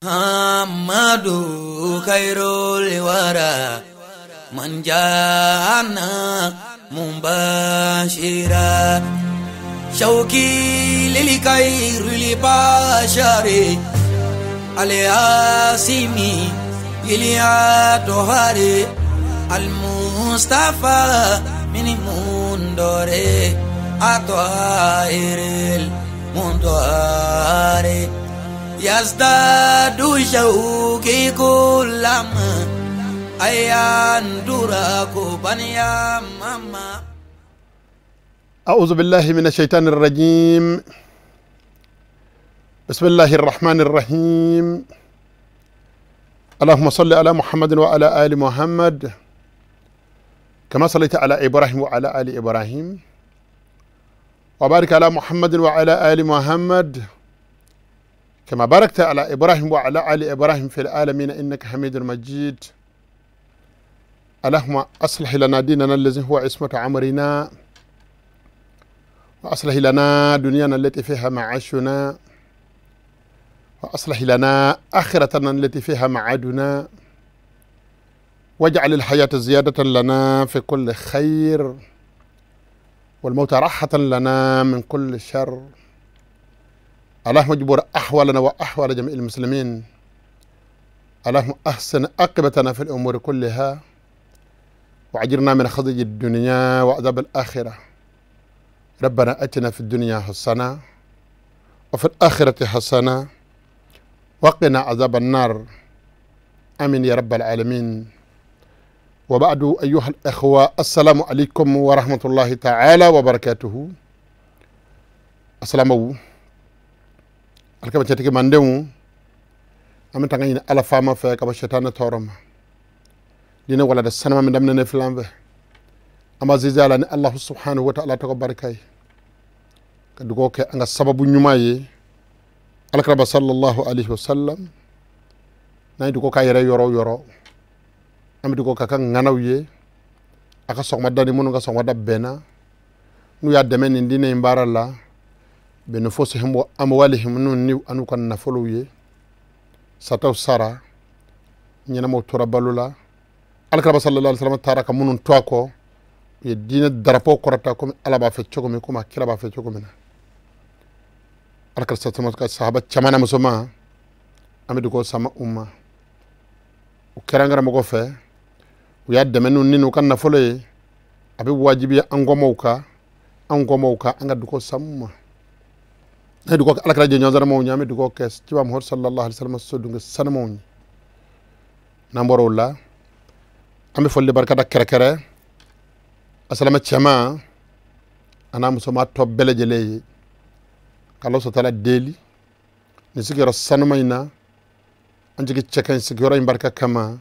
محمد خير الورى من جاءنا مبشرا شوقي للخير البشر الياسمي اليا المصطفى من مندور أطائر المندور يزداد شوقي كلما أيان دراكو بنيا ماما. أعوذ بالله من الشيطان الرجيم. بسم الله الرحمن الرحيم. اللهم صل على محمد وعلى آل محمد كما صليت على إبراهيم وعلى آل إبراهيم، وبارك على محمد وعلى آل محمد كما باركت على إبراهيم وعلى آل إبراهيم في العالمين إنك حميد مجيد. اللهم أصلح لنا ديننا الذي هو عصمة أمرنا، وأصلح لنا دنيانا التي فيها معاشنا، وأصلح لنا آخرتنا التي فيها معادنا، واجعل الحياة زيادة لنا في كل خير، والموت راحة لنا من كل شر. اللهم اجبر أحوالنا وأحوال جميع المسلمين. اللهم أحسن عاقبتنا في الأمور كلها، وأجرنا من خزي الدنيا وعذاب الآخرة. ربنا أتنا في الدنيا حسنة وفي الآخرة حسنة وقنا عذاب النار. آمين يا رب العالمين. وبعد، أيها الأخوة، السلام عليكم ورحمة الله تعالى وبركاته. السلام عليكم. Alkaba cɛtigi mandenw, an bɛ tanga ɲini Ala faama fɛ ka bɔ sɛtanɛ tɔɔrɔ ma. Diinɛ walada sanuma min daminɛ ne filan fɛ, an b'a sinsin a la ni Alahu subhanahu wa ta'ala tɔgɔ barika ye, ka dugawu kɛ an ka sababu ɲuman ye Alakiraba sallallahu alaihi wa sallam. N'an ye dugawu k'a yɛrɛ yɔrɔ o yɔrɔ, an bɛ dugawu k'a ka ŋanaw ye, a ka sɔgɔmada ni minnu ka sɔgɔmada bɛnna, n'u y'a dɛmɛ nin diinɛ in baara la, بنفوسهم وأموالهم نو أنو كان نفلوي ساتو سارة نينامو ترابلولا الكرب صلى الله عليه وسلم تارك منون تواكو يدين دربو كرتاكم على بافتشكم يكون كلا بافتشكم منا الكرب صلى الله عليه وسلم صحابة كمانا مسوما أمدوكو سما أمة وكرانغرا مغوفة وياد منو نينو كان نفلوي أبي واجبي أنغوموكا أنغوموكا أنغدوكو سما ne dugo ala kala jeño dara mo ñami dugo kes ci bam hor sallallahu alaihi wasallam so dunga sanamo ni namboro la ambe folle barka da kere asalama chama ana musoma to bele jele kala so tala deli ni sigiro sanuma ina anjigi cheken sigiro in barka kama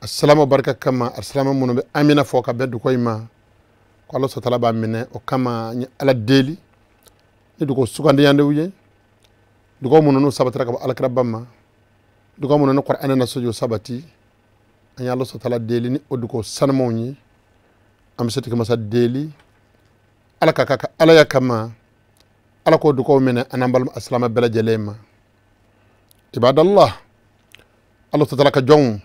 assalamu barka kama assalamu mun be amina foka be duko ima ko Allah so tala ba mine o kama ni ala deli ni dugo sugandi yande wuye dugo mun no sabatara ka alakra bamma dugo mun no qur'ana na sojo sabati an yalla so tala deli ni o dugo sanmo ni am seti masa deli alaka kaka ala ya kama ala ko dugo mene anambal aslama bela jelema. Ibadallah, Allah ta'ala ka jon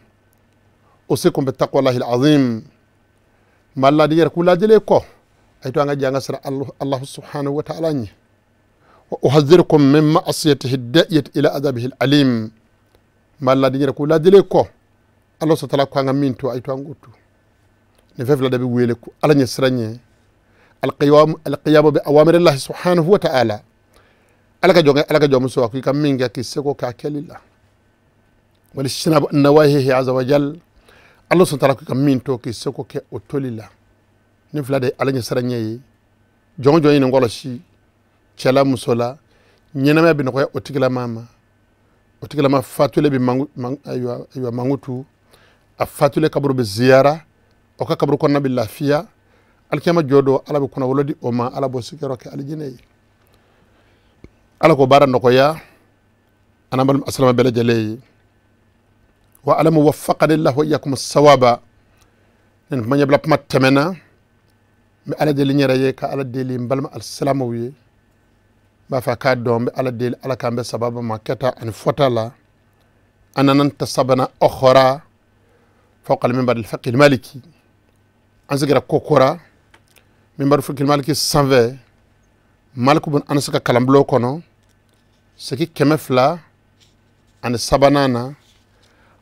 usikum bi taqwallahi alazim malla di yerku la jele ko ay to nga janga sara Allah subhanahu wa ta'ala ni وأحذركم من معصيته الداعية إلى عذابه الأليم. ما لا دينير كولا ديلكو الله ستلا كوانغا مينتو أي توانغوتو نفف لا دبي ويلكو على نسرني القيام القيام بأوامر الله سبحانه وتعالى. ألك جون ألك جون مسوا كي كمينغا كي سكو كاكل الله وللشناب النواهي عز وجل. الله ستلا كي كمينتو كي سكو كي أوتولي الله نفلا دي على نسرني جون جون ينغولشي cɛla muso la ɲɛnamaya bɛ nɔgɔya o tigilama ma o tigilama fatule bɛ mangu ayiwa ayiwa mangutu a fatule kaburu bɛ ziyara o ka kaburu kɔnɔna bɛ lafiya alikiyama jɔ don ala bɛ kunna wolo di o ma ala b'o sigiyɔrɔ kɛ alijinɛ ye ala k'o baara nɔgɔya an n'an balima asilama bɛɛ lajɛlen ye wa alamu waffaqanillahu wa iyyakum sawaba. Nin kuma ɲɛbila kuma tɛmɛna n bɛ ala deli n yɛrɛ ye ka ala deli n balima alisilamɛw ye n b'a fɛ a k'a dɔn n bɛ ala deli ala k'an bɛn sababa ma kɛta ani fɔta la أننا انتصبنا أخرى فوق المنبر الفقه المالكي. An sigira kokora minbar fiqh maliki sanfɛ, Maliku bun Anas ka kalanbulon kɔnɔ, segi 203nan na.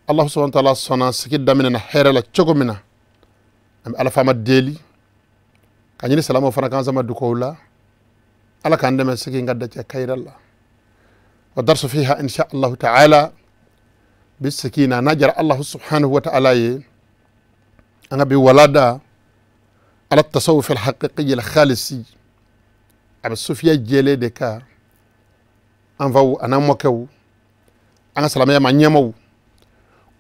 Allah subhanahu wa ta'ala sɔnna sigi daminɛna hɛrɛ la cogo min na, an bɛ Ala faama deli ka ɲini salamaw fana k'an sama dugawu la. Ala k'an dɛmɛ sigi in ka dacɛ kayira la. Wa darsu fiha insha allahu ta'ala bi sikina n'a jara Allah subhanahu wa ta'ala ye. An ka bi walada ala tasawuf al-haqiqi al-khalisi, a bɛ sufiya jɛlen de kan. An faw an'an mɔkɛw, an ka silamɛya ma ɲɛmaw,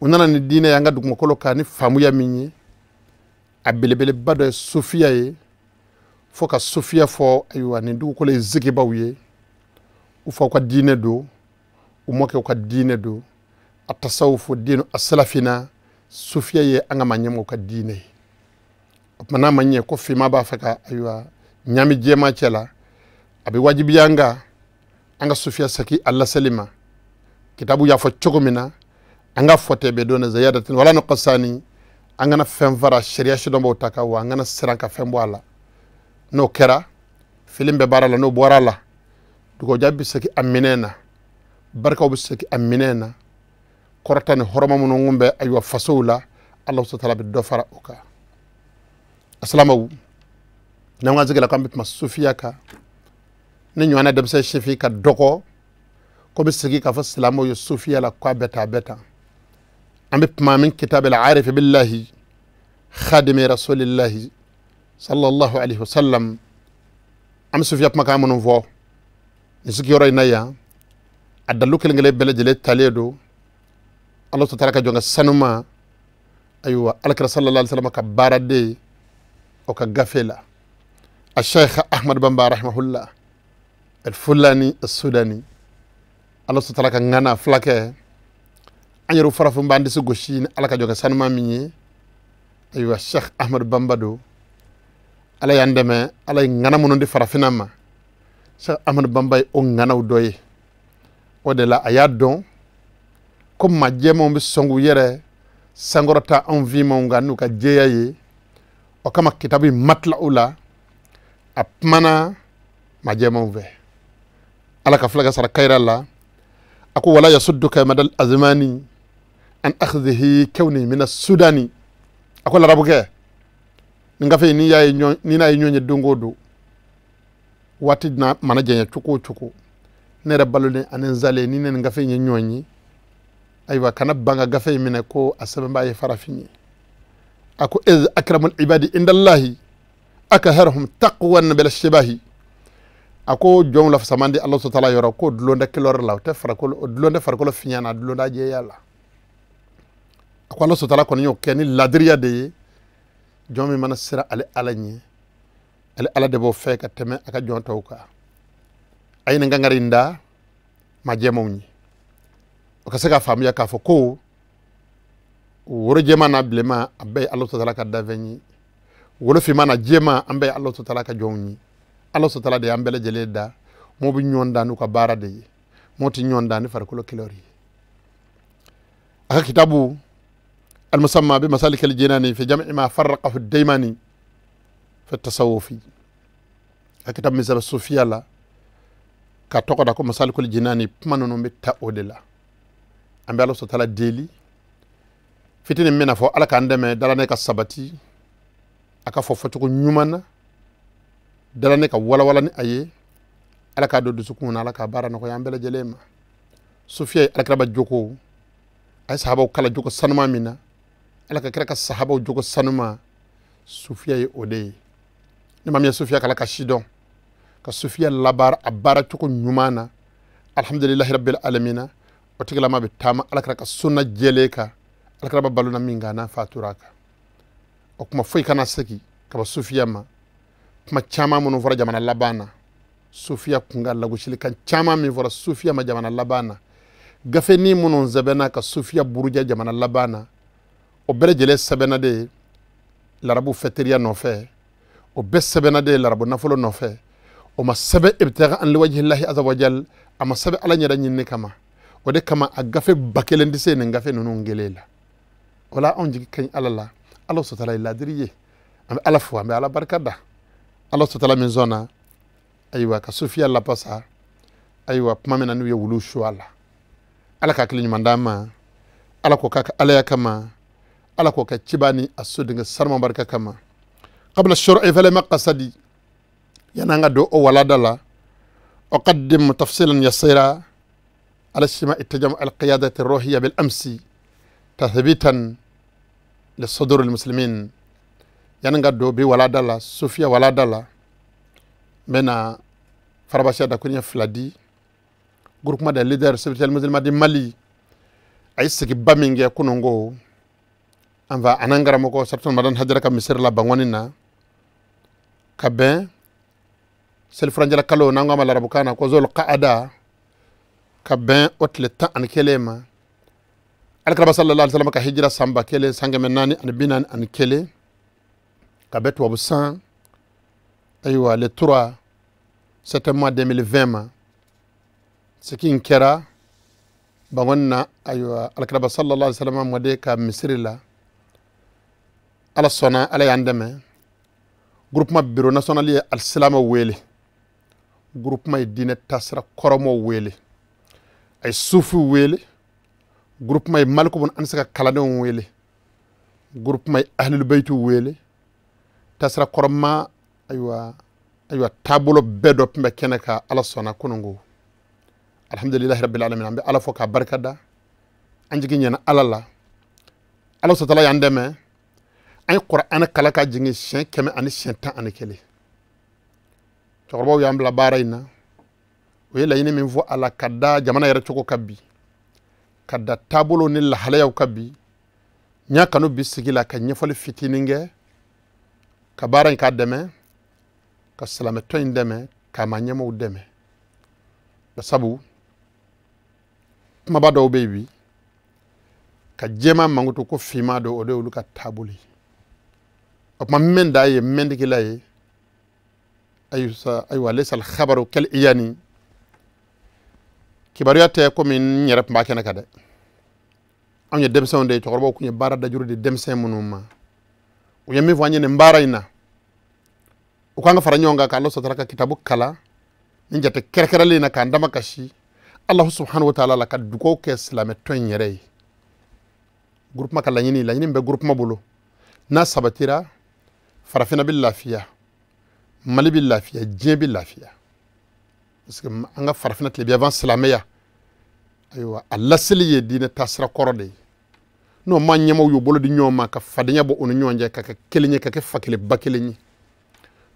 u nana ni diinɛ ye an ka dugumakolo kan ni faamuya min ye, a belebeleba dɔ ye sufiya ye. Fo ka sufiya fɔ, ayiwa, nin dugukolo ye zikibaw ye. U faw ka diinɛ don, u mɔkɛw ka diinɛ don. A tasawufu diinu asalafina, sufiya ye an ka maa ɲɛmɔgɔw ka diinɛ ye. O tuma n'a ma ɲɛ ko finman b'a fɛ ka, ayiwa, ɲaami jɛman cɛ la, a bɛ wajibiya an kan an ka sufiya saki a laseli ma. Kitabu y'a fɔ cogo min na, an ka fɔ tɛ bɛ don ziyadatin wala nuqsani. An kana fɛn fara sariya sidɔnbaw ta kan, wa an kana siran ka fɛn bɔ a la. N'o kɛra, fili bɛ baara la. N'o bɔra a la, dugawuja bɛ segin a minɛn na, barikaw bɛ segin a minɛn na, kɔrɔta ni hɔrɔma minnu kun bɛ, ayiwa, fasow la, Ala subhanahu wa ta'ala bɛ dɔ fara o kan. Asalamaw, n'an ka sigila k'an bɛ kuma sufiya kan, ni ɲɔgɔnna denmisɛn sifin ka dɔgɔ ko bɛ segin k'a fɔ silamɛw ye sufiya la k'a bɛ tan, a bɛ tan. An bɛ kuma min kitab al-arif billahi khadimi rasulillahi sallallahu alaihi wasallam. An bɛ sufiya kumakan minnu fɔ nin sigiyɔrɔ in na yan, a dalu kelen kelen bɛɛ lajɛlen talen don Ala subhanahu wa ta'ala ka jɔn ka sanuma, ayiwa, alakira sallallahu alaihi wasallam ka baaraden o ka gafe la, a Sheikh Ahmad Bamba rahimahullah al-Fulani al-Sudani. Ala subhanahu wa ta'ala ka ŋana fulakɛ, an yɛrɛ farafin b'an disi gosi ni Ala ka jɔn ka sanuma min ye, ayiwa, Sheikh Ahmad Bamba don. Ala y'an dɛmɛ, Ala ye ŋana minnu di farafinna ma, Sheikh Ahmad Bamba ye o ŋanaw dɔ ye. O de la a y'a dɔn ko maa jɛmanw bɛ sɔn k'u yɛrɛ sankɔrɔta anw finmanw kan n'u ka jɛya ye. O kama kitabu in matila'u la, a kumana maa jɛmanw fɛ. Ala ka filɛ ka sara kayira la. A ko wala yasudduka madal azmani an akhdhihi kawni min as-sudani. A ko larabukɛ, nin gafe ni y'a ye ɲɔgɔn, ni n'a ye ɲɔgɔn ye don o don, waati na mana janya cogo o cogo, ne yɛrɛ balolen ani n zalen, ni ne nin gafe in ye ɲɔgɔn ye, ayiwa, kana ban ka gafe in minɛ ko a sɛbɛnbaa ye farafin ye. A ko iz akramul ibadi indallahi akharhum taqwan bil shibahi. A ko jɔnw la fasaman di Ala subhanahu wa ta'ala yɔrɔ, ko dulon tɛ kilɔrɔ la, o tɛ farikolo, o dulon tɛ farikolo fiɲɛ na, a dulon tɛ jɛya la. A ko Ala subhanahu wa ta'ala kɔni y'o kɛ ni ladiriya de ye. Jɔn min mana siran ale Ala ɲɛ, ale Ala de b'o fɛ ka tɛmɛ a ka jɔn tɔw kan. A ye nin kankari in da maa jɛmanw ye, o ka se k'a faamuya k'a fɔ ko woro jɛman n'a bilenman, a bɛɛ ye Ala subhanahu wa ta'ala ka danfɛn ye. Woro finman n'a jɛman, an bɛɛ ye Ala subhanahu wa ta'ala ka jɔnw ye. Ala subhanahu wa ta'ala de y'an bɛɛ lajɛlen da. Mɔɔ bɛ ɲɔgɔn dan n'u ka baara de ye, mɔɔ tɛ ɲɔgɔn dan ni farikolo kilɔri ye. A ka kitabu المسمى بمسالك الجنان في جمع ما فرقه الديماني في التصوف، كتاب من الصوفية لا ka tɔgɔ da ko masalikul jinani, kuma ninnu bɛ ta o de la. An bɛ Ala subhanahu wa ta'ala deli, fitinin min bɛna fɔ, Ala k'an dɛmɛ dalanɛ ka sabati, a ka fɔ fɔcogo ɲuman na, dalanɛ ka walawala ni a ye. Ala k'a don dusukun na, Ala k'a baara nɔgɔya an bɛɛ lajɛlen ma. Sufiya ye alakiraba jogo, a ye sahabaw kala jogo sanuma min na, Ala ka kira ka sahabaw jogo sanuma, sufiya ye o de ye. Ni maa min ye sufiya kala ka si dɔn, ka sufiya labaara a baara cogo ɲuman na, alhamdulilahi rabbil alamina, o tigilama bɛ taama alakira ka sunna jɛlen kan, alakira bɛ balo na min kan n'a fatura kan. O kuma foyi kana segin ka bɔ sufiya ma. Kuma caman minnu fɔra jamana laban na, sufiya kun ka lagosilikan caman min fɔra sufiya ma jamana laban na, gafenin minnu sɛbɛnna ka sufiya buruja jamana laban na, o bɛɛ lajɛlen sɛbɛnna de larabu fɛteriya nɔfɛ, o bɛɛ sɛbɛnna de larabu nafolo nɔfɛ. O ma sɛbɛn ibtiga an liwajhillahi azza wa jal, a ma sɛbɛn Ala ɲɛda ɲinini kama. O de kama a gafe 1000 tɛ se nin gafe ninnu kelen la. O la anw jigi ka ɲi Ala la. Ala sɔtala ye ladiri ye. An bɛ Ala fo, an bɛ Ala barika da. Ala sɔtala min sɔnna ayiwa ka sufiya lapasa, ayiwa kuma min na n'u ye wulu su a la. Ala ka hakili ɲuman d'an ma. Ala k'o k'a ka alaya kama. Ala k'o kɛ ciba ni a sodenkɛ sanuman barika kama. Qabla shuru'i fala maqasadi, yan'an ka don o walada la, uqaddim tafsilan yasira ala shima ittajamu alqiyadati ruhiyya bil amsi tathbitan lisudur almuslimin. Yan'an ka don bi walada la, sufiya walada la, n bɛna farabasiya dakuruɲɛ 2 di. Groupement des leaders spirituels musulmans du Mali a ye sigiba min kɛ kununko, an fa an n'an karamɔgɔ Sarton Madani Hajara ka misiri la Bangɔni na, ka bɛn selifuranjɛla kalo n'an ko a ma larabukan na ko Zol Qaada, ka bɛn o tile 11 ma. Alakira sallallahu alaihi wasallam ka hijira san 1000 san 441, ka bɛn tubabu san ayiwa le 3 septembre 2020 ma. Sigi in kɛra Bangɔni na, ayiwa alakira sallallahu alaihi wasallam mɔden ka misiri la. Ala sɔnna, Ala y'an dɛmɛ. Groupement bureau national ye alisilamɛw wele. Groupement ye diinɛ taasira kɔrɔmaw wele. A ye sufiw wele. Groupement ye Maliku bun Ansi ka kalandenw wele. Groupement ye ahlul baytiw wele. Taasira kɔrɔma ayiwa taabolo bɛɛ dɔ tun bɛ kɛnɛ kan. Ala sɔnna kununko. Alhamdulillahi rabbil alamin. An bɛ Ala fo k'a barika da. An jigi ɲɛna Ala la. Ala sɔtala y'an dɛmɛ. An ye Kuranɛ kalan ka jigin siɲɛ 111. Cɛkɔrɔbaw y'an bila baara in na. U ye laɲini min fɔ a la ka da jamana yɛrɛ cogo kan bi, ka da taabolo ni lahalayaw kan bi. N y'a kanu bi sigi la ka ɲɛfɔli fitinin kɛ, ka baara in k'a dɛmɛ, ka silamɛtɔn in dɛmɛ, k'a maa ɲɛmaaw dɛmɛ. Sabu kumaba dɔw bɛ yen bi, ka jɛman mankutu ko finman don, o de y'olu ka taabolo ye. O tuma min da ye mɛndigila ye, ayiwa laysa al-khabaru kal iyani. Kibaruya tɛ komi n yɛrɛ tun b'a kɛnɛ kan dɛ. Anw ye denmisɛnw de ye, cɛkɔrɔbaw tun ye baara dajuru di denmisɛn minnu ma. U ye min fɔ an ye nin baara in na, u k'an ka fara ɲɔgɔn kan k'Ala sɔtara ka kitabu kalan nin jate kɛrɛnkɛrɛnlen na, k'an dama kasi Alahu subhanahu wa ta'ala la, ka dugawu kɛ silamɛtɔn in yɛrɛ ye. Groupement ka laɲini, laɲini bɛ groupement bolo, n'a sabatira, farafinna bɛ lafiya, Mali bɛ lafiya, diɲɛ bɛ lafiya. Parce que an ka farafinna tilebiyanfan silamɛya, ayiwa a laseli ye diinɛ taasira kɔrɔ de ye. N'o ma ɲɛmaaw y'u bolo di ɲɔgɔn ma ka fadenya bɔ u ni ɲɔgɔn cɛ, ka kɛ kelen ye, ka kɛ fa kelen ba kelen ye.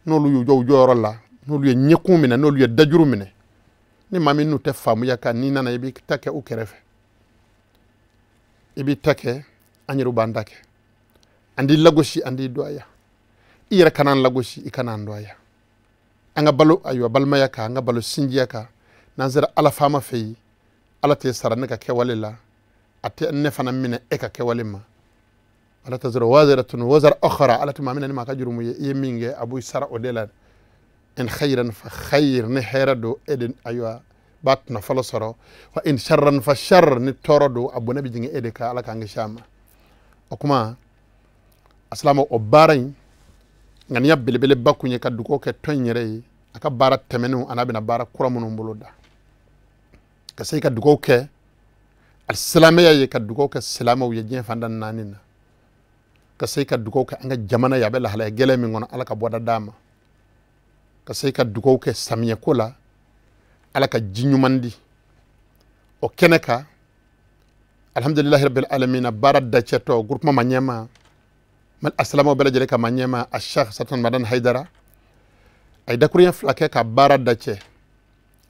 N'olu y'u jɔ u jɔyɔrɔ la, n'olu ye ɲɛkun minɛ, n'olu ye dajuru minɛ, ni maa min n'u tɛ faamuya kan, n'i nana i b'i ta kɛ u kɛrɛfɛ. I b'i ta kɛ, an yɛrɛw b'an ta kɛ. An t'i lagosi, an t'i dɔgɔya. I yɛrɛ kana an lagosi, i kana an dɔgɔya. An ka balo ayiwa balimaya kan, an ka balo sinjiya kan. N'an sera Ala faama fɛ yen, Ala tɛ sara ne ka kɛwale la, a tɛ ne fana minɛ e ka kɛwale ma. Ala taziru waziratun wazra ukhra, Ala tɛ maa minɛ ni maa ka jurumu ye. I ye min kɛ, a b'o sara o de la. In khayran fa khayr, ni hɛrɛ don e de ayiwa b'a tɔnɔ fɔlɔ sɔrɔ. Wa in sharran fa sharr, ni tɔɔrɔ don a bɔnɛ bɛ jigin e de kan. Ala k'an kisi a ma. O kuma asilamɛ, o baara in ŋaniya belebeleba kun ye ka dugawu kɛ tɔn in yɛrɛ ye, a ka baara tɛmɛnenw an'a bɛna baara kura minnu bolo da, ka se ka dugawu kɛ alisilamɛya ye, ka dugawu kɛ silamɛw ye diɲɛ fan da 4 na, ka se ka dugawu kɛ an ka jamana ye a bɛ lahalaya gɛlɛn min kɔnɔ, Ala ka bɔda d'a ma, ka se ka dugawu kɛ samiyɛko la, Ala ka ji ɲuman di. O kɛnɛ kan, alhamdulilahi rabbil alamina, baara dacɛtɔ groupement ma ɲɛma, asilamɛw bɛɛ lajɛlen ka ma ɲɛma, a Cheikh Sarton Madani Hayidara a ye dakuruɲɛ 2 kɛ ka baara dacɛ.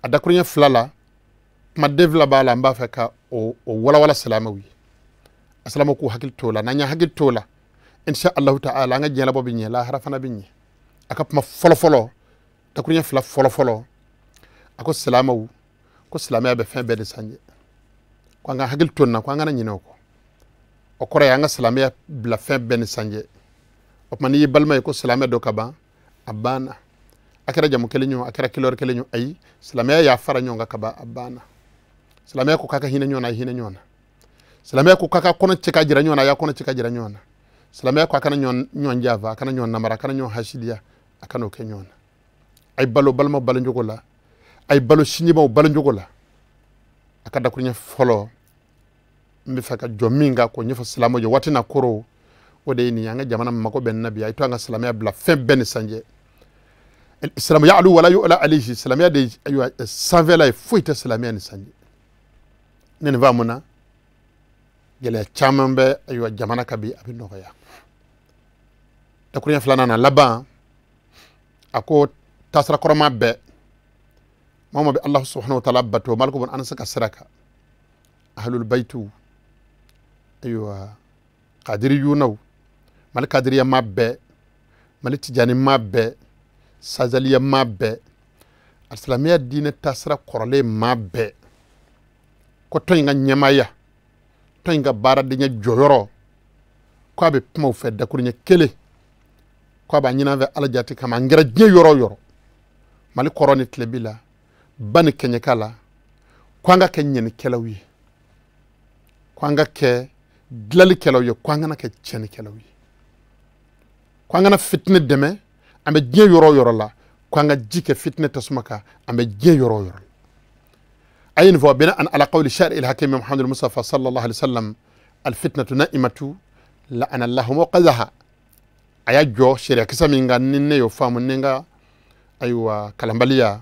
A dakuruɲɛ 2 la, kumaden 2 b'a la, n b'a fɛ ka o walawala silamɛw ye. Asilamɛw k'u hakili t'o la. N'an y'an hakili t'o la, insha Allahu ta'ala, an ka diɲɛlabɔ bɛ ɲɛ, lahara fana bɛ ɲɛ. A ka kuma fɔlɔfɔlɔ, dakuruɲɛ 2 fɔlɔfɔlɔ, a ko silamɛw, ko silamɛya bɛ fɛn bɛɛ de sanjɛ, ko an ka hakili to nin na, ko an kana ɲinɛ o kɔ. O kɔrɔ ye an ka silamɛya bila fɛn bɛɛ ni sanjɛ. O tuma n'i y'i balima ye ko silamɛ dɔ ka ban, a banna. A kɛra jamu kelen ye o, a kɛra kilɔri kelen ye o, ayi, silamɛya y'a fara ɲɔgɔn kan ka ban, a banna. Silamɛya ko k'a ka hinɛ ɲɔgɔn na, a ye hinɛ ɲɔgɔn na. Silamɛya ko k'a ka kɔnɔ cɛ ka jira ɲɔgɔn na, a y'a kɔnɔ cɛ ka jira ɲɔgɔn na. Silamɛya ko a kana ɲɔgɔn janfa, a kana ɲɔgɔn namara, a kana ɲɔgɔn hasidiya, a kana o kɛ ɲɔgɔn na. A ye balo balima balocogo la, a ye balo sinjimaw balocogo la. A ka dakuruɲɛ fɔlɔ n bɛ fɛ ka jɔ min kan k'o ɲɛfɔ silamɛw ye waati na koro, o de ye nin ye. An ka jamana mako bɛ nin na bi. A ye to an ka silamɛya bila fɛn bɛɛ ni sanjɛ. Silamɛya ya'lu wala yu'la alayhi, silamɛya de ayiwa sanfɛla ye, foyi tɛ silamɛya ni sanjɛ. Ne nin faamu na, gɛlɛya caman bɛ ayiwa jamana ka bi, a bɛ nɔgɔya. Dakuruɲɛ filanan na laban, a ko taasira kɔrɔma bɛɛ maa ma bɛ Ala subhanahu wa ta'ala bato, maliku bun Anas ka sira kan, ahlul baitu ayiwa kadiriyunaw, mali kadiriya ma bɛɛ, mali tijani ma bɛɛ, sazaliya ma bɛɛ, alisilamɛya diinɛ taasira kɔrɔlen ma bɛɛ, ko tɔn in ka ɲɛmaaya, tɔn in ka baaradenya jɔyɔrɔ, k'a bɛ kuma u fɛ dakuruɲɛ kelen, k'a b'a ɲini an fɛ Ala jate kama, an kɛra diɲɛ yɔrɔ o yɔrɔ, mali kɔrɔ ni tilebi la, ba ni kɛɲɛka la, ko an ka kɛ ɲɛnikɛlaw ye, ko an ka kɛ dilalikɛlaw ye, ko an kana kɛ tiɲɛnikɛlaw ye, ko an kana fitinɛ dɛmɛ, an bɛ diɲɛ yɔrɔ o yɔrɔ la, ko an ka ji kɛ fitinɛ tasuma kan, an bɛ diɲɛ yɔrɔ o yɔrɔ la. A ye nin fɔ bina'an ala qawli shari al-hakim Muhammad Mustafa sallallahu alaihi wasallam, al-fitnatu na'imatu la'ana Allahu muqaddaha. A y'a jɔ sariya kisa min kan, ni ne y'o faamu ni n ka ayiwa kalanbaliya,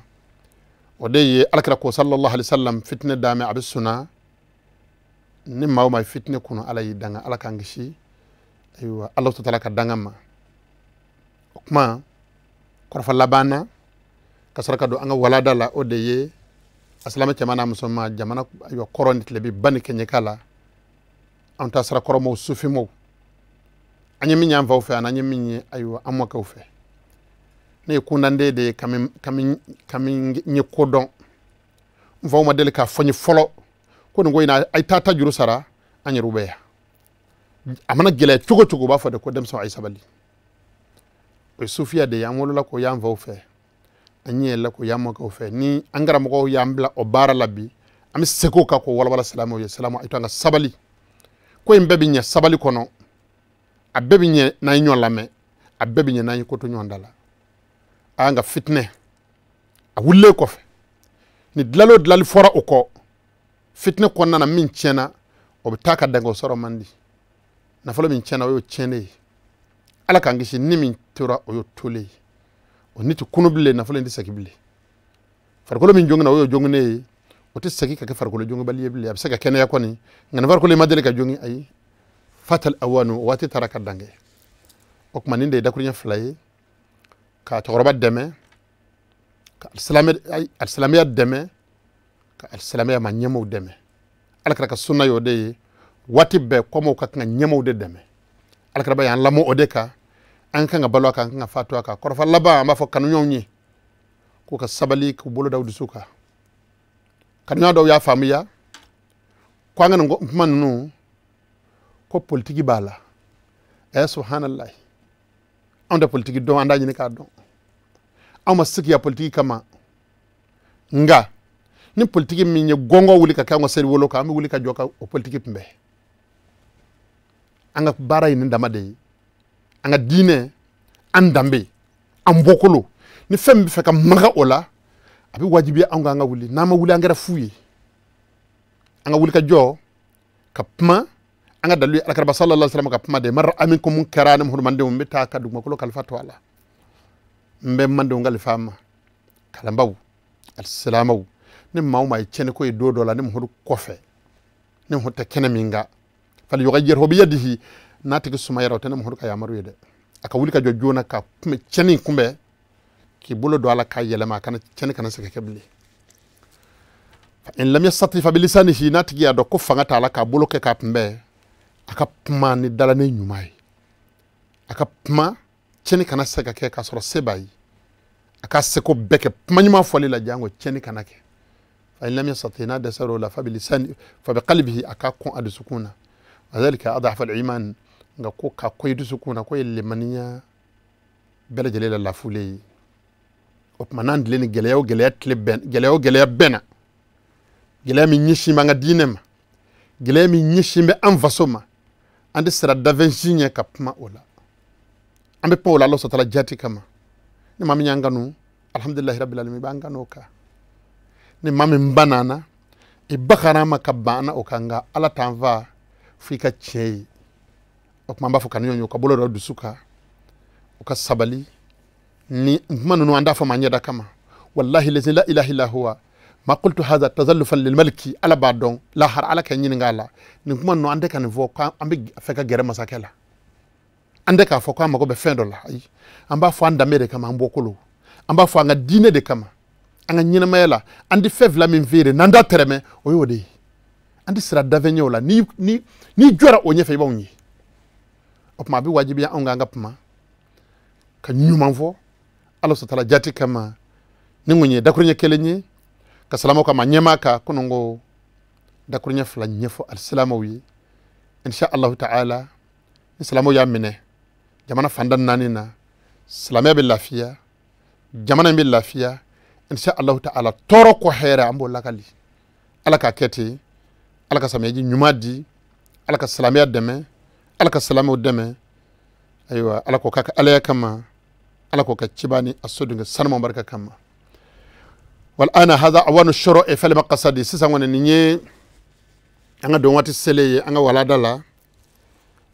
o de ye alakira ko sallallahu alaihi wasallam, fitinɛ daamɛ a bɛ sunna ni maa o maa ye fitinɛ kunu, Ala y'i danga, Ala k'an kisi ayiwa Ala ta'ala ka danga ma. O kuma kɔrɔfɔ laban na ka sɔrɔ ka don an ka walada la, o de ye a silamɛ cɛman n'a musoman, jamana ayiwa kɔrɔ ni tilebi, ba ni kɛɲɛka la, an ta sira kɔrɔmaw, sufimaw, an ye min ye an faw fɛ, ani an ye min ye ayiwa an mɔkɛw fɛ. Ne ye kundanden de ye, kami n ye ko dɔn, n faw ma deli k'a fɔ n ye fɔlɔ ko nin ko in na a ye taa ta juru sara, an yɛrɛw bɛ yan. A mana gɛlɛya cogo o cogo, u b'a fɔ de ko denmisɛnw a ye sabali. O ye sufiya de ye, an wolola k'o y'an faw fɛ, an ɲɛ yɛlɛla k'o y'an mɔkɛw fɛ. Ni an karamɔgɔw y'an bila o baara la bi, an bɛ segin o kan k'o walawala silamɛw ye. Silamɛw a ye to an ka sabali, ko in bɛɛ bɛ ɲɛ sabali kɔnɔ, a bɛɛ bɛ ɲɛ n'an ye ɲɔgɔn lamɛn, a bɛɛ bɛ ɲɛ n'an ye ko to ɲɔgɔn da la. An ka fitinɛ a wulilen kɔfɛ, ni dilali o dilali fɔra o kɔ, fitinɛ kɔnɔna na min tiɲɛna, o bɛ taa ka dan o sɔrɔ man di. Nafolo min tiɲɛna, o y'o tiɲɛnen ye. Ala k'an kisi, ni min tora, o y'o tolen ye. O ni tɛ kunu bilen, nafolo in tɛ segin bilen. Farikolo min joginna, o y'o joginnen ye, o tɛ segin ka kɛ farikolo jogibali ye bilen. A bɛ se ka kɛnɛya kɔni, nka ni farikolo in ma deli ka jogin, ayi, fatal awanu, o waati taara ka dan kɛ. O tuma nin de ye dakuruɲɛ fila ye, ka cɛkɔrɔba dɛmɛ, ka alisilamɛya dɛmɛ, ka alisilamɛya ma ɲɛmaaw dɛmɛ. Ala kɛra ka sunna y'o de ye, waati bɛɛ kɔmɔw ka kan ka ɲɛmaaw de dɛmɛ. Ala kɛra y'an lamɔ o de kan, an kan ka balo a kan, an kan ka fatu a kan. Kɔrɔfɔ laban, an b'a fɔ kanuɲɔgɔnw ye k'u ka sabali, k'u bolo da u dusu kan. Kanuɲɔgɔn dɔw y'a faamuya ko an ka nin kuma ninnu, ko politiki b'a la. Subhanallahi, anw tɛ politiki dɔn, an t'a ɲini k'a dɔn. Anw ma sigi ya politiki kama, nka ni politiki min ye gɔngɔn wuli ka kɛ an ka seli wolo kan, an bɛ wuli ka jɔ ka o politiki kunbɛn. An ka baara ye nin dama de ye, an ka diinɛ, an danbe, an bɔkolo, ni fɛn min bɛ fɛ ka maga o la, a bɛ wajibiya anw kan ka wuli. N'an ma wuli, an kɛra fu ye. An ka wuli ka jɔ ka kuma, an ka dalilu ye alakira sallallahu alaihi wasallam ka kuma de ye. Mara aminkum munkara, ni muhurmandenw, n bɛ taa ka dugumakolo kalifa to a la, n bɛ mandenw kalifa a ma, kalanbaw, alisilamɛw. Ni maa o maa ye tiɲɛni ko ye don dɔ la, ni muhuru kɔfɛ, ni muhuru tɛ kɛnɛ min kan, fali yughayyirhu biyadihi, n'a tigi sumayara, o tɛ ne muhuru ka yamaru ye dɛ. A ka wuli ka jɔ joona ka tiɲɛni kunbɛn, k'i bolo don a la k'a yɛlɛma, a kana tiɲɛni kana se ka kɛ bilen. Fa in lam yastati fa bilisanihi, n'a tigi y'a dɔn ko fanga t'a la k'a bolo kɛ k'a kunbɛn, a ka kuma ni dalanen ɲuman ye, a ka kuma tiɲɛni kana se ka kɛ k'a sɔrɔ se b'a ye, a ka seko bɛɛ kɛ kuma ɲuman fɔli la, jango tiɲɛni kana kɛ. Fa in lam yastati, n'a dɛsɛra o la, fa bilisani fa biqalbihi, a ka kɔn a dusukun na. Wa dhalika adhafu al-iman, nka ko ka kɔn i dusukun na, ko ye limaniya bɛɛ lajɛlen la lafulen ye. O tuma n'an tilen ni gɛlɛya o gɛlɛya tile bɛn, gɛlɛya o gɛlɛya bɛnna, Gɛlɛya min ɲɛsin bɛ an ka diinɛ ma, gɛlɛya min ɲɛsin bɛ an faso ma, an tɛ sira dafɛn si ɲɛ ka kuma o la. An bɛ kuma o la Ala sɔtala jati kama. Ni maa min y'an kanu, alhamdulilahi rabbil alamin, i b'an kanu o kan. Ni maa min banna an na, i bakara an ma ka ban an na o kan, nka Ala t'an fa f'i ka tiɲɛ ye. O tuma an b'a fɔ kanu ɲɔgɔn ye, u ka bolo dɔ dusu kan, u ka sabali. Ni kuma ninnu an t'a fɔ maa ɲɛda kama. Wallahi lazi la ilaha illa huwa ma qultu hadha tazallufan lil maliki, Ala b'a dɔn lahara, Ala ka ɲininka a la. Nin kuma ninnu an tɛ ka nin fɔ k'an bɛ fɛ ka gɛrɛ masakɛ la, an tɛ k'a fɔ k'an mago bɛ fɛn dɔ la. Ayi, an b'a fɔ an danbe de kama, an bɔkolo, an b'a fɔ an ka diinɛ de kama, an ka ɲɛnamaya la. An tɛ fɛn fila min feere n'an t'a tɛrɛmɛ, o y'o de ye. An tɛ sira dafɛn ɲɛ o la. Ni jɔra o ɲɛfɛ, i b'anw ye. O tuma a bɛ wajibiya anw k'an ka kuma ka ɲuman fɔ Ala sɔtala jati kama. Ni kun ye dakuruɲɛ kelen ye ka silamaw kama ɲɛmaa ka kununko dakuruɲɛ fila ɲɛfɔ alisilamɛw ye. Insha Allahu ta'ala, ni silamɛw y'a minɛ jamana fanda naani na, silamɛya bɛ lafiya, jamana in bɛ lafiya. Insha Allahu ta'ala, tɔɔrɔ kɔ hɛrɛ an b'o lakali. Ala k'a kɛ ten, Ala ka samiyaji ɲuman di, Ala ka silamɛya dɛmɛ, Ala ka silamɛw dɛmɛ. Ayiwa, Ala k'o k'a ka alaya kama, Ala k'o kɛ ciba ni a sodenkɛ sanuman barika kama. Wal ana hadha awanu shuru'i fal maqsadi. Sisan kɔni nin ye an ka don waati selen ye an ka walada la.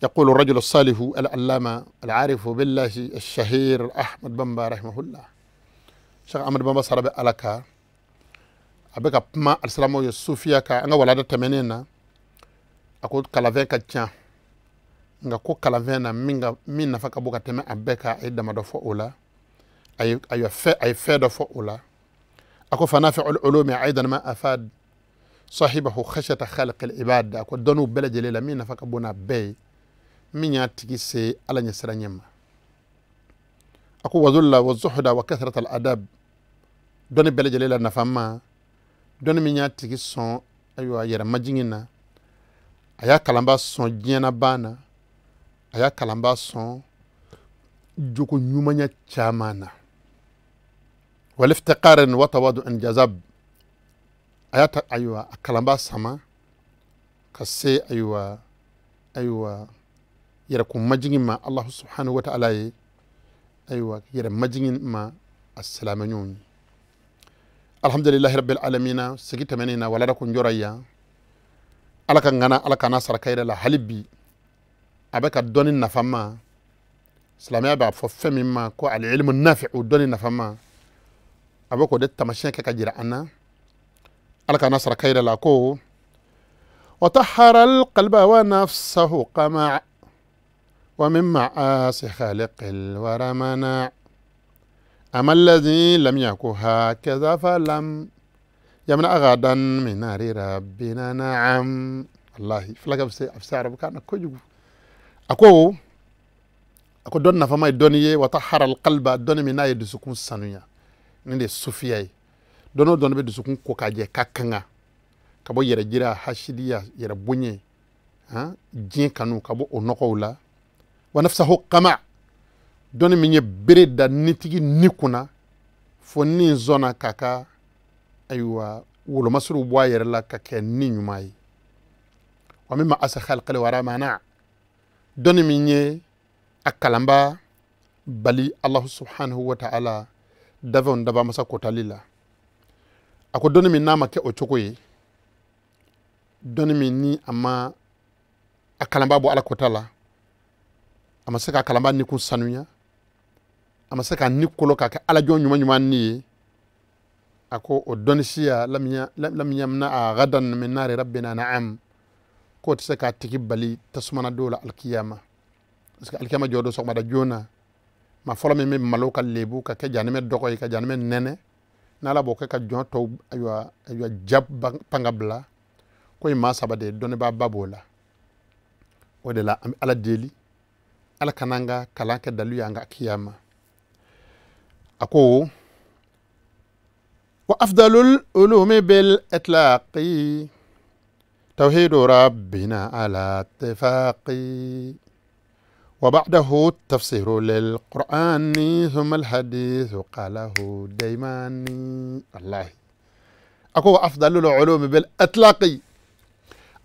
Yaqulu rajulu salihu al-allama al-arifu billahi al-shahir Ahmad Bamba rahimahullah. Cheikh Ahmad Bamba sara bɛ Ala ka, a bɛ ka kuma alisilamɛw ye sufiya kan. An ka walada tɛmɛnen na, a ko kalanfɛn ka ca, nka ko kalanfɛn na min nafa ka bon ka tɛmɛ a bɛɛ kan, a ye damadɔ fɔ o la, a ye fɛn dɔ fɔ o la. A ko fanafi'ul ulumi aidan ma afad sahibahu khashyata khaliqil ibad. A ko dɔnniw bɛɛ lajɛlen la min nafa ka bon n'a bɛɛ ye, min y'a tigi se Ala ɲɛsiran ɲɛ ma. A ko wazulla wa zuhda wa kathratal adab. Dɔnni bɛɛ lajɛlen la nafa ma, dɔnni min y'a tigi sɔn ayiwa yɛrɛ majigin na, a y'a kalanba sɔn diɲɛna na, a y'a kalanba sɔn jogo ɲumanya caman na. Wal iftiqarin wa tawadu'in jazab. A y'a ta ayiwa a kalanba sama ka se ayiwa yɛrɛkun majigin ma Allah subhanahu wa ta'ala ye, ayiwa yɛrɛ majigin ma a silamɛ ɲɔgɔn ye. Alhamdulillahi rabbil alamina. Sigi tɛmɛnen na walada kun jɔra yan. Ala ka ŋana, Ala kana saraka yɛrɛ la hali bi. A bɛ ka dɔnni nafama, silamɛya b'a fɔ fɛn min ma ko al-ilmu nafi'u, dɔnni nafama, a bɛ k'o de taamasiyɛn kɛ ka jira an na. Ala kana saraka yɛrɛ la ko wa tahara al-qalba wa nafsahu qama wa min ma'asi khaliqil wara mana ama alladhi lam yaku hakaza falam yamna ghadan min nari rabbina na'am. Wallahi filaka bɛ se a bɛ se arabukan na kojugu. A ko dɔnni nafama ye dɔnni ye, wa tahara al-qalba, dɔnni min n'a ye dusukun sanuya. Nin de ye sufiya ye. Dɔnni o dɔnni bɛ dusukun ko k'a jɛ ka kanga ka bɔ yɛrɛ jira, hasidiya, yɛrɛ bonya, diɲɛ kanu, ka bɔ o nɔgɔw la. Wa nafsahu qama, dɔnni min ye bere da nitigi ni kunna fo ni zɔnna k'a ka ayiwa wolomasiriw bɔ a yɛrɛ la ka kɛ ni ɲuman ye. Wa mimma asa khalqal wara mana, dɔnni min ye a kalanba bali Allah subhanahu wa ta'ala dafɛnw daba masa kotali la. A ko dɔnni min n'a ma kɛ o cogo ye, dɔnni min ni a ma a kalanba bɔ Ala kota la, a ma se k'a kalanba ni kun sanuya, a ma se k'a ni kolo k'a kɛ alajɔn ɲuman ɲuman ni ye, a ko o dɔnni siya lam yamna ghadan min nari rabbina na'am, k'o tɛ se k'a tigi bali tasuma na don la alikiyama. Parce que alikiyama jɔ don sɔgɔmada joona, maa fɔlɔ min bɛ malo ka lebu ka kɛ janimɛ dɔgɔ ye, ka janimɛ nɛnɛ, n'Ala b'o kɛ ka jɔn tɔw ayiwa ja panga bila, ko ye maa saba de ye, dɔnnibaa ba b'o la. O de la an bɛ Ala deli, Ala kana an ka kalan kɛ dalu ye an ka kiyama. A ko wa afdalul ulumi bil itlaqi tawhidu rabbina ala ittifaqi wa ba'dahu tafsiru lil qur'ani thumma al hadithu qalahu daymani. Wallahi a A ko afdalul ulumi bil itlaqi,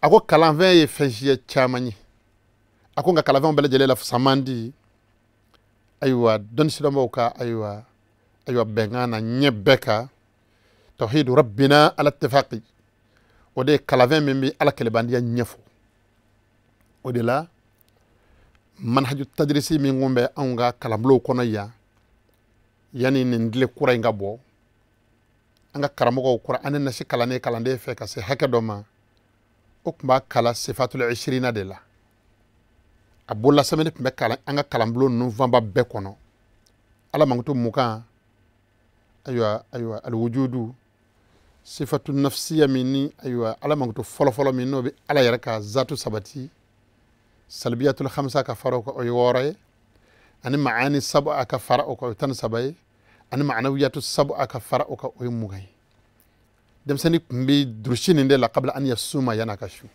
a ko kalanfɛn ye fɛn siya caman ye, a ko nka kalanfɛnw bɛɛ lajɛlen la fisaman di ayiwa dɔnni sidɔnbaw ka ayiwa bɛnkan na ɲɛ bɛɛ kan tawhidu rabbina ala ittifaqi, o de ye kalanfɛn min bɛ Ala kɛlɛbandiya ɲɛfɔ. O de la manhaju tadrisi min kun bɛ anw ka kalanbulonw kɔnɔ yan yanni nin tile kura in ka bɔ, an ka karamɔgɔw kura an nasi kalannen kalanden fɛ ka se hakɛ dɔ ma, o tun b'a kala sifatul ishirina de la. A bolola sɛbɛnni tun bɛ kalan an ka kalanbulon ninnu fanba bɛɛ kɔnɔ. Ala mankutu 20, ayiwa alwujudu sifatu nafsiya min ni ayiwa Ala mankutu fɔlɔfɔlɔ min n'o bɛ Ala yɛrɛ ka zatu sabati, salbiyatul khamsa ka fara o kan o ye 6 ye, ani maani sab'a ka fara o kan o ye 13 ye, ani ma'anawiyatu sab'a ka fara o kan o ye 20 ye. Denmisɛnnin tun bɛ durusi nin de la kabila an yasuma yan'a ka su.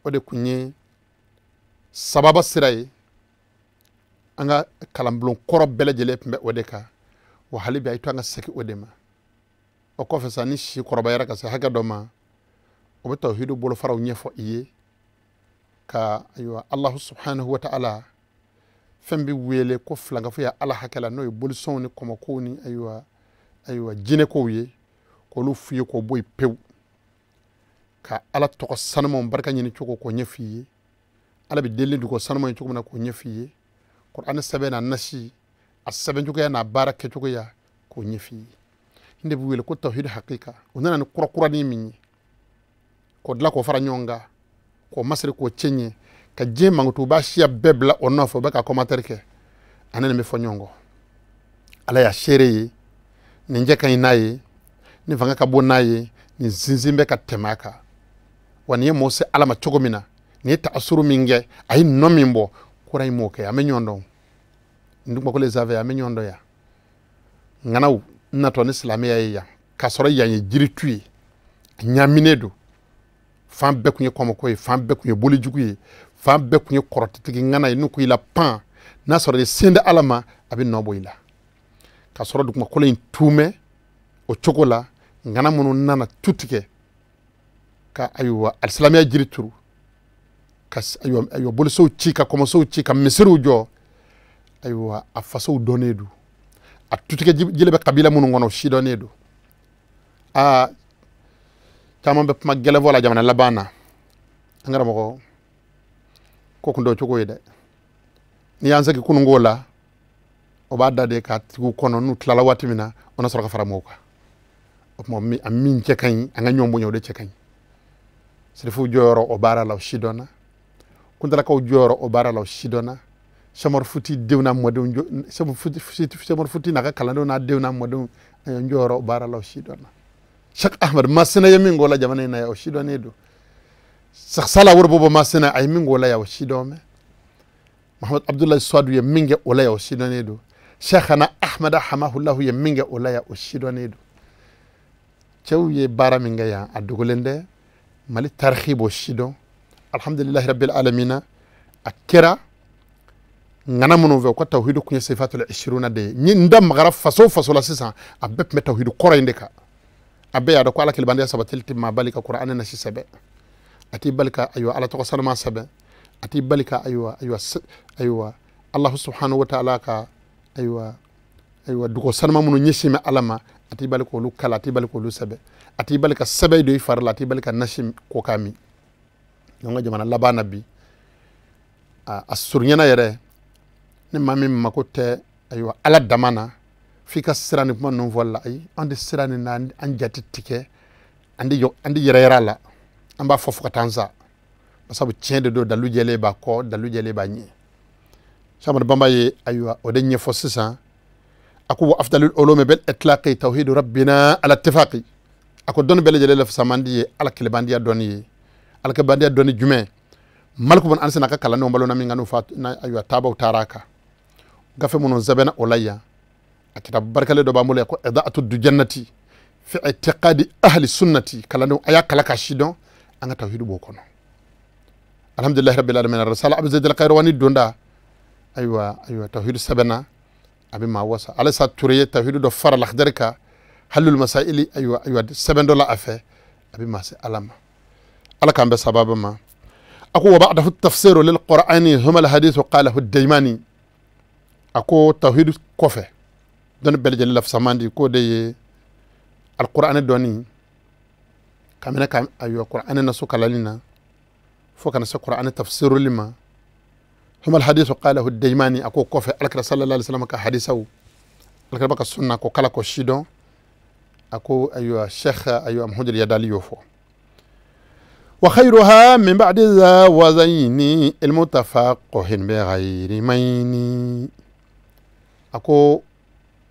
O de tun ye sababa sira ye an ka kalanbulon kɔrɔ bɛɛ lajɛlen tun bɛ o de kan, wa hali bi a ye to an ka segin o de ma. O kɔfɛ sa ni si kɔrɔbayara ka se hakɛ dɔ ma, o bɛ tawhidu bolofaraw ɲɛfɔ i ye ka ayiwa Allahu subhanahu wa ta'ala fɛn bɛ wele ko filankafoya Ala hakɛ la, n'o ye bolisɔnw ni kɔmɔkow ni ayiwa jinɛkow ye, k'olu f'i ye k'o bɔ yen pewu, ka Ala tɔgɔ sanumanw barika ɲini cogo k'o ɲɛf'i ye, Ala bɛ deli dugu sanuman ye cogo min na k'o ɲɛf'i ye, Kuranɛ sɛbɛn n'a nasi a sɛbɛn cogoya n'a baara kɛcogoya k'o ɲɛf'i ye. Nin de bɛ wele ko tawhidu hakika. O nana ni kurakuranin min ye k'o dilan k'o fara ɲɔgɔn kan, k'o masiri k'o cɛɲɛ, ka diɲɛ mankutuba siya bɛɛ bila o nɔfɛ, o bɛ ka commentaire kɛ, ani nin bɛ fɔ ɲɔgɔn kɔ. Ala y'a seere ye, nin jɛ ka ɲi n'a ye, nin fanga ka bon n'a ye, nin sinsin bɛ ka tɛmɛ a kan. Wa nin ye mɔɔ se Ala ma cogo min na, nin ye taasuru min kɛ, a ye nɔ min bɔ, kura in m'o kɛ. An bɛ ɲɔgɔn dɔn, n dugumakolo sanfɛ an bɛ ɲɔgɔn dɔn yan. Ŋanaw natɔ ni silamɛya ye yan, k'a sɔrɔ yan ye jiritu ye, a ɲaaminen don, fan bɛɛ tun ye kɔmɔko ye, fan bɛɛ tun ye bolijugu ye, fan bɛɛ tun ye kɔrɔtɛtigi ŋana ye, n'u ko i la pan, n'a sɔrɔ i sen da Ala ma, a bɛ nɔ bɔ i la. K'a sɔrɔ dugumakolo in tuumɛ o cogo la, ŋana minnu nana tu tigɛ ka ayiwa alisilamɛya jiri turu, ka ayiwa bolisow ci, ka kɔmɔsow ci, ka misiriw jɔ, ayiwa a fasow dɔnnen don, a tutigɛ jeli bɛ kabila minnu kɔnɔ o si dɔnnen don. Aa caman bɛ kuma gɛlɛn fɔ la jamana laban na, an karamɔgɔ ko kun t'o cogo ye dɛ. N'i y'an segin kununko la, o b'a da de ka tigiw kɔnɔ, n'u tilala waati min na, o na sɔrɔ ka fara mɔgɔw kan. O tuma a min cɛ ka ɲi, an ka ɲɔgɔn bonya, o de cɛ ka ɲi. Sirifuw jɔyɔrɔ o baara la o si dɔnna, kuntalakaw jɔyɔrɔ o baara la o si dɔnna, Sɛmɔri Futi denw n'a mɔdenw, Sɛmɔri Futi n'a ka kalandenw n'a denw n'a mɔdenw jɔyɔrɔ o baara la o si dɔnna. Cheikh Ahmed Masina ye min k'o la jamana in na yan, o si dɔnnen don. Cheikh Salah Worobobo Masina a ye min k'o la yan, o si dɔn mɛ. Mahamad Abdullahi Suwadu ye min kɛ o la yan, o si dɔnnen don. Cheikhana Ahmada Hamahullahu ye min kɛ o la yan, o si dɔnnen don. Cɛw ye baara min kɛ yan, a dogolen tɛ, Mali tarikhi b'o si dɔn. Alhamdulilahi rabbil alamina, a kɛra ŋana minnu fɛ, u ka tawhidu kun ye sifatul ishiruna de ye. Ni n da magara faso o faso la sisan, a bɛɛ tun bɛ tawhidu kɔrɔ in de kan. A bɛɛ y'a dɔn ko Ala kelebandenya sabatili tɛ maa bali ka Kuranɛ nasi sɛbɛn, a t'i bali ka ayiwa Ala tɔgɔ sanuman sɛbɛn, a t'i bali ka ayiwa Allahu subhanahu wa ta'ala ka ayiwa dugu sanuman minnu ɲɛsin bɛ Ala ma, a t'i bali k'olu kala, a t'i bali k'olu sɛbɛn, a t'i bali ka sɛbɛn don i fari la, a t'i bali ka nasi ko k'a min. An ka jamana laban na bi, a surunyana yɛrɛ, ni maa min mako tɛ ayiwa Ala dama na, f'i ka siran ni kuma ninnu fɔli la. Ayi, an tɛ siran nin na, an jate tigɛ, an tɛ yɛrɛ yɛrɛ a la, an b'a fɔ fo ka taa an sa, sabu tiɲɛ de don, dalu jɛlen b'a kɔ, dalu jɛlen b'a ɲɛ. Cheikh Ahmadou Bamba ye ayiwa o de ɲɛfɔ sisan. A ko wa afdalul ulumi bil itlaqi tawhidu rabbina ala ittifaqi. A ko dɔnni bɛɛ lajɛlen la fisamandi ye Ala kelebandiya dɔnni ye. Ala kelebandiya dɔnni jumɛn? Maliku bin Anas n'a ka kalandenw balona min kan, n'u fa ayiwa taabaw taara a kan, gafe minnu sɛbɛnna o la yan, a kitabu barikalen dɔ b'an bolo yan ko idaatu dujannati fi i'tiqadi ahli sunnati. Kalandenw a y'a kala k'a si dɔn, an ka tawhidu b'o kɔnɔ. Alhamdulilahi rabbil alamin. Risala Abu Zayd al-Qayrawani donda ayiwa tawhidu sɛbɛnna, a bɛ maa wasa. Alasa Ture ye tawhidu dɔ fara Lakhdari kan, halul masaili ayiwa ayiwa sɛbɛn dɔ la a fɛ a bɛ maa se ala ma ala k'an bɛn sababa ma a ko wa ba'dahu tafsiru lil qur'ani huma al hadithu qalahu ad-daymani a ko tawhid kɔfɛ dɔnni bɛɛ lajɛlen la fisaman di k'o de ye alqur'ani dɔnni ka minɛ ka ayiwa qur'ani nasu kalanni na fo kana se qur'ani tafsiruli ma huma al hadithu qalahu ad-daymani a ko kɔfɛ alakira sallallahu alaihi wasallam ka hadisaw alakira ka sunna ko kala ko sidɔn a ko ayiwa sheikh ayiwa muhammad yadali y'o fɔ wa khayruha min ba'di za wa zayni ilmutafaqquhin bi ghayri mayni a ko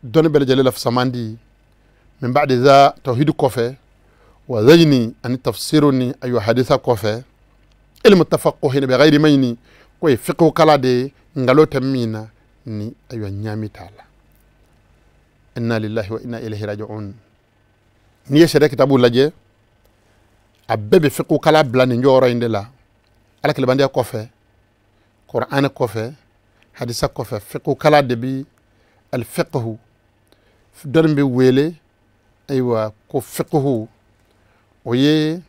dɔnni bɛɛ lajɛlen la fisaman di min ba'di za tawhid kɔfɛ wa zayni ani tafsiru ni ayiwa hadisa kɔfɛ ilmutafaqquhin bi ghayri mayni ko ye fiqhu kala de ye nkalon tɛ min na ni ayiwa ɲaami t'a la inna lillahi wa inna ilayhi raji'un n'i ye sariya kitabu lajɛ a bɛɛ bɛ fiqhu kala bila nin jɔyɔrɔ in de la ala kelebandenya kɔfɛ qur'an kɔfɛ hadisa kɔfɛ fiqhu kala de bi alfiqhu dɔnni bɛ wele ayiwa ko fiqhu o ye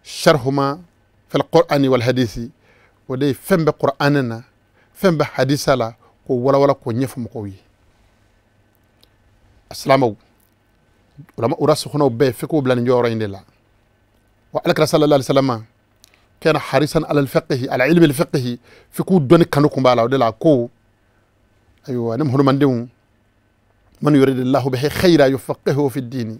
sharhuma fil qur'ani wal hadisi o de ye fɛn bɛ qur'an na fɛn bɛ hadisa la k'o walawala k'o ɲɛfɔ mɔgɔw ye asilamɛw ulama urasukunaw bɛɛ fiqhu bila nin jɔyɔrɔ in de la wa alakira sallallahu alaihi wasallam kana harisan ala alfiqhi ala ilmi alfiqhi fiqhu dɔnni kanu kun b'a la o de la ko ayiwa ne muhulumandenw man yuridillahu bihi khayra yufaqihuhu fi ddini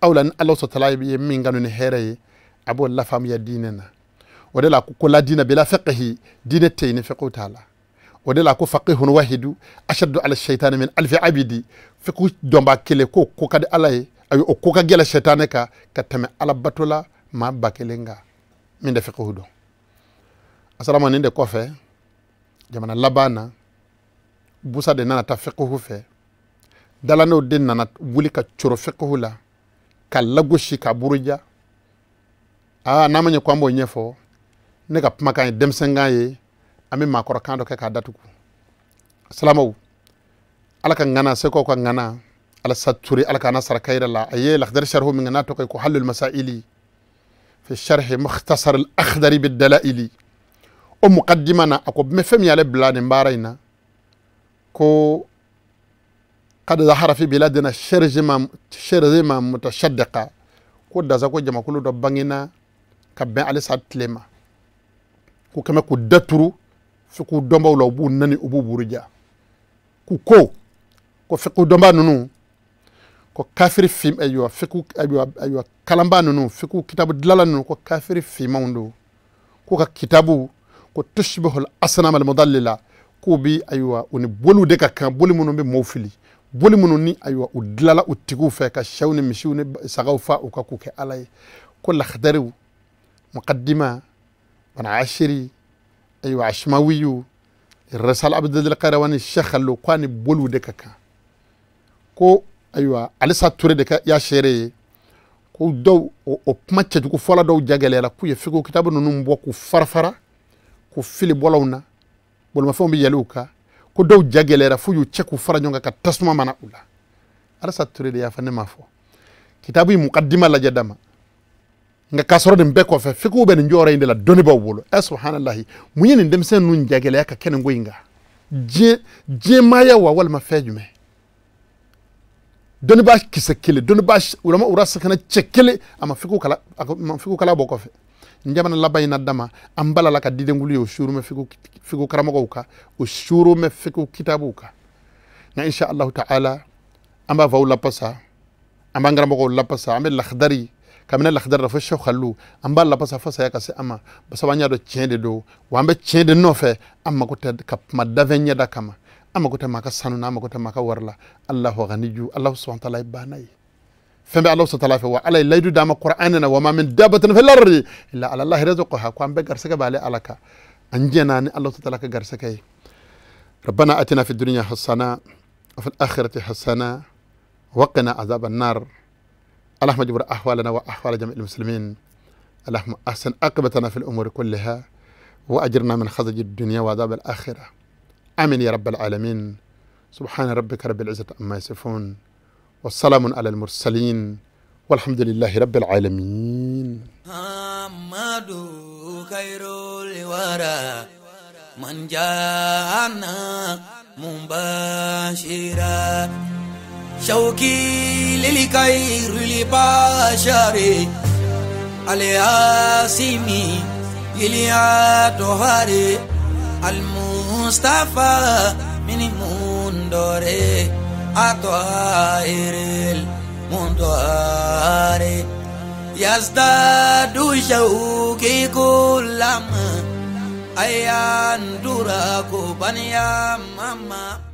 awla ni ala sɔtala ye min kanu ni hɛrɛ ye a b'o lafaamuya diinɛ na o de la ko la diina bila fiqhi diinɛ tɛ yen ni fiqhu t'a la o de la ko faqihun wahidu ashaddu ala shaitani min alfi abidi fiqhu dɔnbaa kelen ko ko ka di ala ye ayi o ko ka gɛlɛn shaitani kan ka tɛmɛ ala bato la maa 1000 kan min tɛ fiqhu dɔn asalama nin de kɔfɛ jamana laban na busa de nana taa fiqhu fɛ dalanɛw de nana wuli ka coro fiqhu la ka lagosi ka buruja aa n'a ma ɲɛ ko an b'o ɲɛfɔ ne ka kumakan ye denmisɛnkan ye an bɛ maakɔrɔkan dɔ kɛ k'a datugu silamaw ala ka ŋana sekaw ka ŋana ala saturi ala k'an sara kayira la a ye lakhdari sharhu min n'a tɔgɔ ye ko halul masaili fi sharhi mukhtasar al akhdari bid dalaili o muqaddima na a ko n bɛ fɛn min y'ale bila nin baara in na ko qad zahara fi biladina shirzima mutashaddiqa ko daza ko jamakulu dɔ bangena ka bɛn alisa tile ma ko kɛmɛ k'u daturu fiqhu dɔnbaw la u b'u nani u b'u buruja k'u ko fiqhu dɔnba ninnu ko kafiri fim ayiwa fiqhu ayiwa ayiwa kalanba ninnu fiqhu kitabu dilala ninnu ko kafiri fimanw don ko ka kitabu ko tushbihul asnam al mudallila k'u bi ayiwa u ni boliw de ka kan boli minnu bɛ mɔɔw fili boli minnu ni ayiwa u dilala u tigiw fɛ ka sɛw ni misiw ni sagaw fa u ka k'u kɛ ala ye ko lakhdariw muqaddima wana ashiri ayiwa ashmawiyu risala abdul qayrawani sheikh allo ko ani boliw de ka kan ko ayiwa alisa ture de ka ya seere ye ko dɔw o kuma cɛjugu fɔla dɔw jagɛlɛyara k'u ye fiqhu kitabu ninnu bɔ k'u farafara k'u fili bɔlɔnw na bolimafɛnw bɛ yɛlɛ u kan ko dɔw jagɛlɛyara f'u y'u cɛ k'u fara ɲɔgɔn kan ka tasuma mana u la alisa ture de y'a fɔ ne m'a fɔ kitabu in muqaddima lajɛ dama nka k'a sɔrɔ nin bɛɛ kɔfɛ fiqhu bɛ nin jɔyɔrɔ in de la dɔnni b'aw bolo ɛ subhanallahi mun ye nin denmisɛn ninnu jagɛlɛya ka kɛ nin ko in kan diɲɛmaaya wa walima fɛn jumɛn dɔnnibaa kisɛ kelen dɔnnibaa ulama urasikana cɛ kelen a ma fiqhu kala a ma fiqhu kala bɔ kɔfɛ n jamana laban in na dama an balala ka didenkulu ye o suuru mɛ fiqhu karamɔgɔw kan o suuru mɛ fiqhu kitabuw kan nka insha allahu ta'ala an b'a fɔ aw lapasa an b'an karamɔgɔw lapasa an bɛ lakhdari kabini lakhdari la fo sheikh Khallu an b'a lapasa fo saya ka se an ma sabu an y'a dɔn tiɲɛ de don wa an bɛ tiɲɛ de nɔfɛ an mako tɛ ka kuma dafɛn ɲɛda kama an mako tɛ maa ka sanu na an mako tɛ maa ka wari la Allahu ghaniju Allahu subhanahu wa ta'ala ye baana ye fɛn bɛ Allahu subhanahu wa ta'ala fɛ wa ala ye layidu d'a ma Qur'an na wa ma min dabbatin fil ardi illa ala Allahi rizquha ko an bɛɛ garisɛgɛ b'ale ala kan an jɛna ni Allahu subhanahu wa ta'ala ka garisɛgɛ ye rabbana atina fid dunya hasana wa fil akhirati hasana wa qina azaban nar اللهم اجبر أحوالنا وأحوال جميع المسلمين اللهم أحسن عاقبتنا في الأمور كلها وأجرنا من خزي الدنيا وعذاب الآخرة آمين يا رب العالمين سبحان ربك رب العزة عما يصفون وسلام على المرسلين والحمد لله رب العالمين. محمد خير الورى من جاءنا مبشرا شوقي للخير البشر الياسمي اليا المصطفى من مندوري أطائر المندوري يزداد شوقي كلما أيان دراكو بنيا ماما.